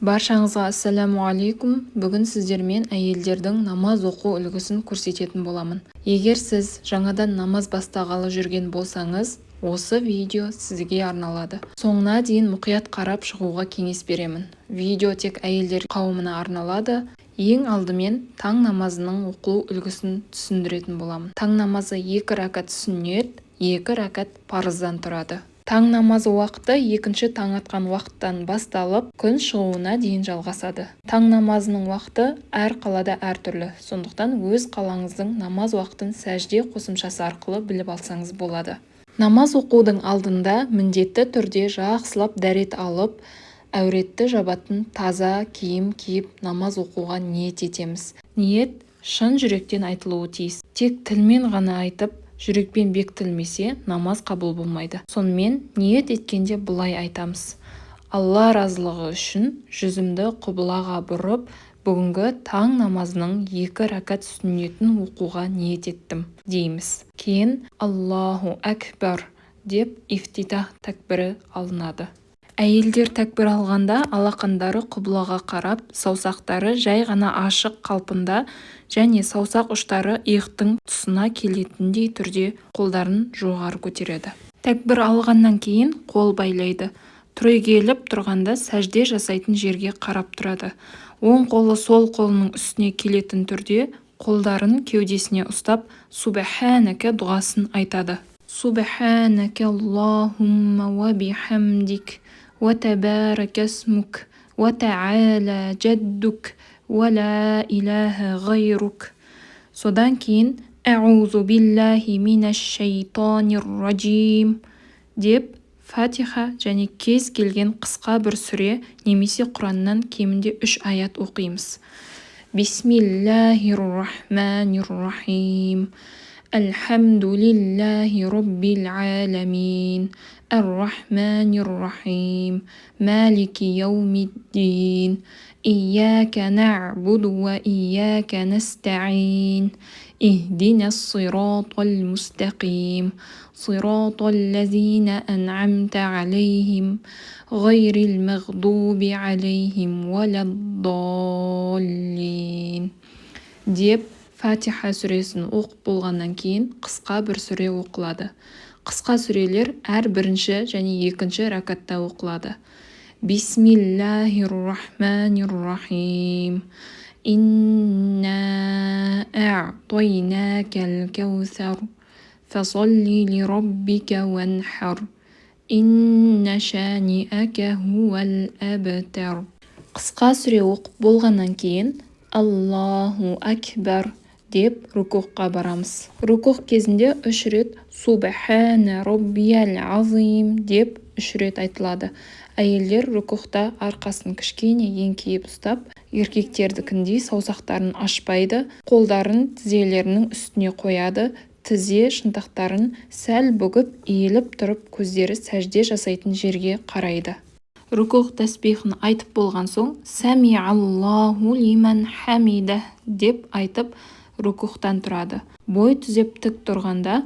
Баршаңызға ассалямуағалейкум! Бүгін сіздермен әйелдердің намаз оқу үлгісін көрсететін боламын. Егер сіз жаңадан намаз бастағалы жүрген болсаңыз, осы видео сізге арналады. Соңына дейін мұқият қарап шығуға кеңес беремін. Видео тек әйелдер қауымына арналады. Ең алдымен таң намазының оқылу үлгісін түсіндіретін боламын. Таң намазы екі рәкат сүннет, екі рәкат парыздан тұрады. Таң намазы уақыты екінші таң атқан уақыттан басталып, күн шығуына дейін жалғасады. Таң намазының уақыты әр қалада әртүрлі, сондықтан өз қалаңыздың намаз уақытын сәжде қосымшасы арқылы біліп алсаңыз болады. Намаз оқудың алдында міндетті түрде жақсылап дәрет алып, әуретті жабатын таза киім киіп, намаз оқуға ниет етеміз. Ниет шын жүректен айтылуы тиіс. Тек тілмен ғана айтып, жүрекпен бекітілмесе, намаз қабыл болмайды. Сонымен, ниет еткенде былай айтамыз: Алла разылығы үшін жүзімді құбылаға бұрып, бүгінгі таң намазының екі рәкат сүннетін оқуға ниет еттім, дейміз. Кейін «Аллаху әкбар» деп ифтитах тәкбірі алынады. Әйелдер тәкбір алғанда алақандары құбылаға қарап, саусақтары жай ғана ашық қалпында және саусақ ұштары иықтың тұсына келетіндей түрде қолдарын жоғары көтереді. Тәкбір алғаннан кейін қол байлайды. Түрегеліп тұрғанда сәжде жасайтын жерге қарап тұрады. Оң қолы сол қолының үстіне келетін түрде қолдарын кеудесіне ұстап, «Субханaka» дұғасын айтады. «Субханaka Аллахумма уа бихамдик, уа табарака исмук, уа таала джаддук, уа ла илаха ғайрук». Содан кейін «Әузу биллахи минаш шайтанир ражим» деп Фатиха және кез келген қысқа бір сүре немесе Құраннан кемінде үш аят оқимыз. Бисмиллахир-рахманир-рахим. Альхамдулиллахи роббил аламин. Ар-рахманир-рахим. Малики яумиддин. Ияка нa'буду ва ияка настаин. Ихдина ссиратал мустақим. Сиратал лазина ан'амта алейхим. Ғайрил мағдуби алейхим уаладдаллин деп Фатиха сүресін оқып болғаннан кейін қысқа бір сүре оқылады. Қысқа сүрелер әр бірінші және екінші рәкатта оқылады. Бисмиллахир-рахманир-рахим. Инна а'тайнакал каусар. Фасалли ли раббика ванхар. Инна шаниака хуал абтар. Қысқа сүре оқып болғаннан кейін «Аллаху акбар» деп рукуғқа барамыз. Рукуғ кезінде үш рет «Субхана роббиял азим» деп үш рет айтылады. Әйелдер рукуғта арқасын кішкене еңкейіп ұстап, еркектердікіндей саусақтарын ашпайды, қолдарын тізелерінің үстіне қояды, тізе шынтақтарын сәл бүгіп, иіліп тұрып, көздері сәжде жасайтын жерге қарайды. Рукуғ тәсбихін айтып болған соң «Сәмиаллаху лиман хамида» деп айтып, рукуғтан тұрады. Бой түзеп тік тұрғанда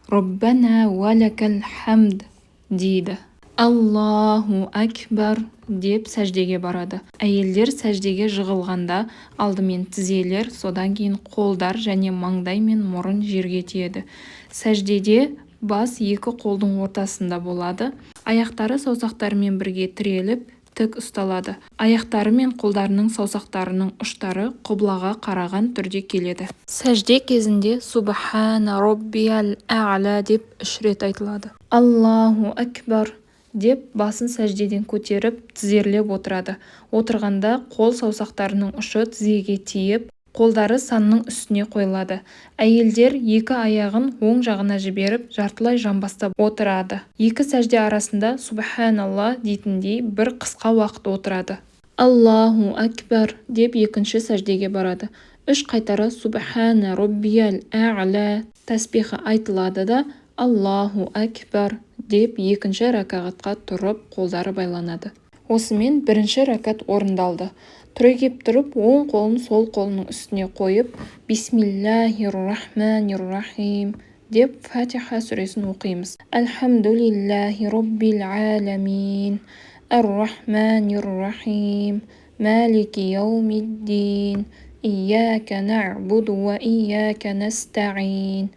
«Роббана уалакал хамд» дейді. «Аллаху акбар» деп сәждеге барады. Әйелдер сәждеге жығылғанда алдымен тізелер, содан кейін қолдар және маңдай мен мұрын жерге тиеді. Сәждеде бас екі қолдың ортасында болады. Аяқтары саусақтарымен бірге тіреліп, тік ұсталады. Аяқтары мен қолдарының саусақтарының ұштары құбылаға қараған түрде келеді. Сәжде кезінде «Субхана роббиял а'ла» деп үш рет айтылады. «Аллаху акбар» деп басын сәждеден көтеріп, тізерлеп отырады. Отырғанда қол саусақтарының ұшы тізеге тиіп, қолдары санның үстіне қойылады. Әйелдер екі аяғын оң жағына жіберіп, жартылай жамбастап отырады. Екі сәжде арасында «Субханалла» дейтіндей бір қысқа уақыт отырады. «Аллаху акбар» деп екінші сәждеге барады. Үш қайтара «Субхана роббиял а'ла» тәсбихі айтылады да, «Аллаху акбар» деп екінші рәкағатқа тұрып, қолдары байланады. Осымен бірінші рәкат орындалды. Түрегеп тұрып, оң қолын сол қолының үстіне қойып, «Бисмиллахир-рахманир-рахим» деп Фатиха сүресін оқимыз. Альхамдулиллахи роббил аламин. Ар-Рахмани-р-Рахим, Малики яумиддин, Ияка нa'буду ва ияка настаин,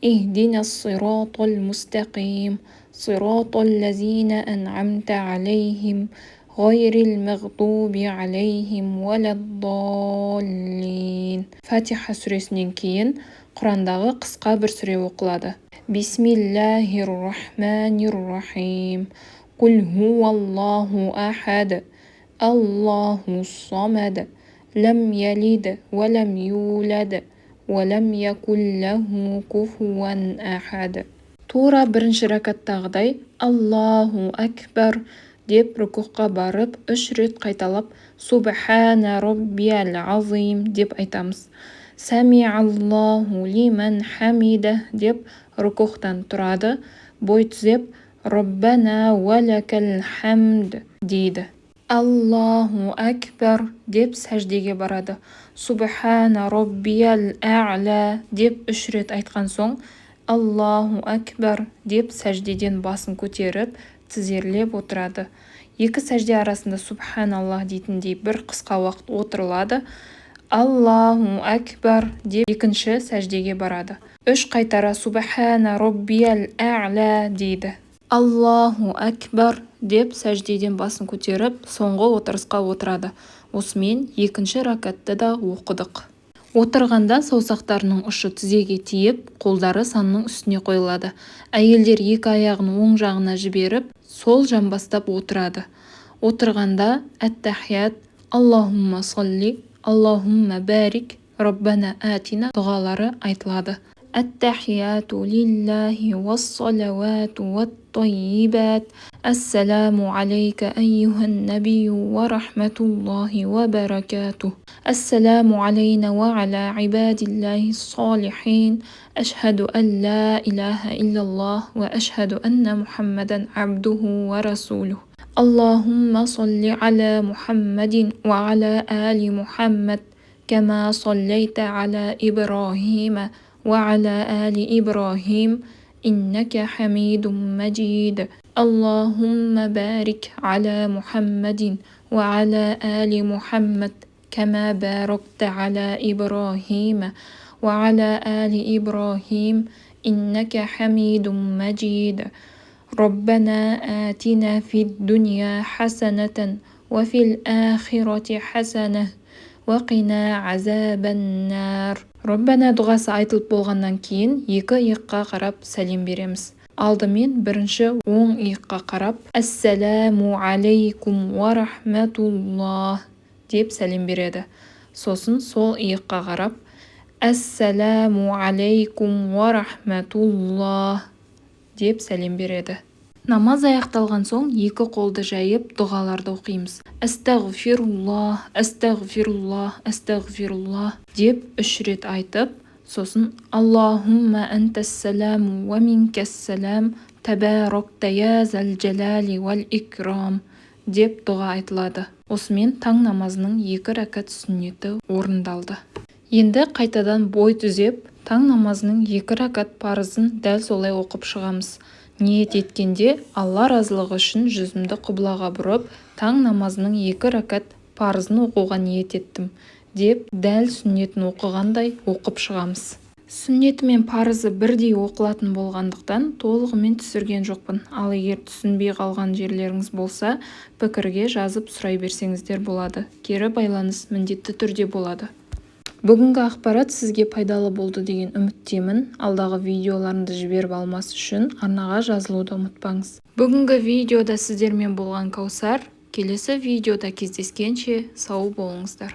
Ихдинас-сиратал-мустақим, Сиратал-лазина ан'амта алейхим, ғайрил-мағдуби алейхим уаладдаллин. Фатиха сүресінен кейін Құрандағы қысқа бір сүре оқылады. Бисмиллахир-рахманир-рахим. Кул хуаллаху ахад, Аллаху самад, лам ялид ва лам юлад, ва лам якул лаху куфуан ахад. Тура бірінші ракаттағыдай Аллаху акбар деп рукуққа барып, 3 рет қайталап Субхана раббиял азим деп айтамыз. Самиаллаху лиман хамида деп рукуқтан тұрады, бой түзеп Раббана уалакал хамд дейді. Аллаху акбар деп сәждеге барады. Субхана раббиял а'ла деп 3 рет айтқан соң, Аллаху акбар деп сәждеден басын көтеріп, тізерлеп отырады. Екі сәжде арасында субханаллах дейтіндей бір қысқа уақыт отырылады. Аллаху акбар деп екінші сәждеге барады. 3 қайтара субхана раббиял а'ла дейді. Аллаху акбар деп сәждеден басын көтеріп, соңғы отырысқа отырады. Осымен екінші ракатты да оқыдық. Отырғанда саусақтарының ұшы тізеге тиіп, қолдары санның үстіне қойылады. Әйелдер екі аяғын оң жағына жіберіп, сол жамбастап отырады. Отырғанда әт-тахият, Аллахумма салли, Аллахумма барик, Раббана атина дұғалары айтылады. Әт-тахияту лиллахи уас-салавату уат-таййибат. Ассаламу алейка айюхан набийю ва рахматуллахи ва баракатух. Ассаламу алейна ва аля ибадиллахи ссалихин. Ашхаду ан ла илаха иллаллах ва ашхаду анна Мухаммадан абдуху ва расулух. Аллахумма салли аля Мухаммадин ва аля али Мухаммад, кама саллайта аля Ибрахима ва аля али Ибрахим, иннака хамидун мажид. Аллахумма барик аля Мухаммадин ва аля али Мухаммад, кама баракта аля Ибрахима ва аля али Ибрахим, иннака хамидун мажид. Раббана атина фид дунья хасанатан ва фил ахирати хасана ва қина азабан-нар. Раббана дұғасы айтылып болғаннан кейін екі иыққа қарап сәлем береміз. Алдымен бірінші оң иыққа қарап Ассаламу алейкум ва рахматуллах деп сәлем береді. Сосын сол иыққа қарап Ассаламу алейкум ва рахматуллах деп сәлем береді. Намаз аяқталған соң екі қолды жайып дұғаларды оқимыз. Әстәғфируллах, әстәғфируллах, әстәғфируллах деп 3 рет айтып, сосын Аллахумма антассаламу ва минкассалам, табаракта я зал жалали вал икрам деп дұға айтылады. Осымен таң намазының 2 рәкат сүннеті орындалды. Енді қайтадан бой түзеп, таң намазының 2 рәкат парызын дәл солай оқып шығамыз. Ниет еткенде Алла разылығы үшін жүзімді құблаға бұрып, таң намазының 2 рәкат парызын оқуға ниет еттім, деп дәл сүннетін оқығандай оқып шығамыз. Сүннеті мен парызы бірдей оқылатын болғандықтан толығымен түсірген жоқпын. Ал егер түсінбей қалған жерлеріңіз болса, пікірге жазып сұрай берсеңіздер болады. Кері байланыс міндетті түрде болады. Бүгінгі ақпарат сізге пайдалы болды деген үміттемін. Алдағы видеоларымды жіберіп алмас үшін арнаға жазылуды ұмытпаңыз. Бүгінгі видеода сіздермен болған Каусар. Келесі видеода кездескенше сау болыңыздар.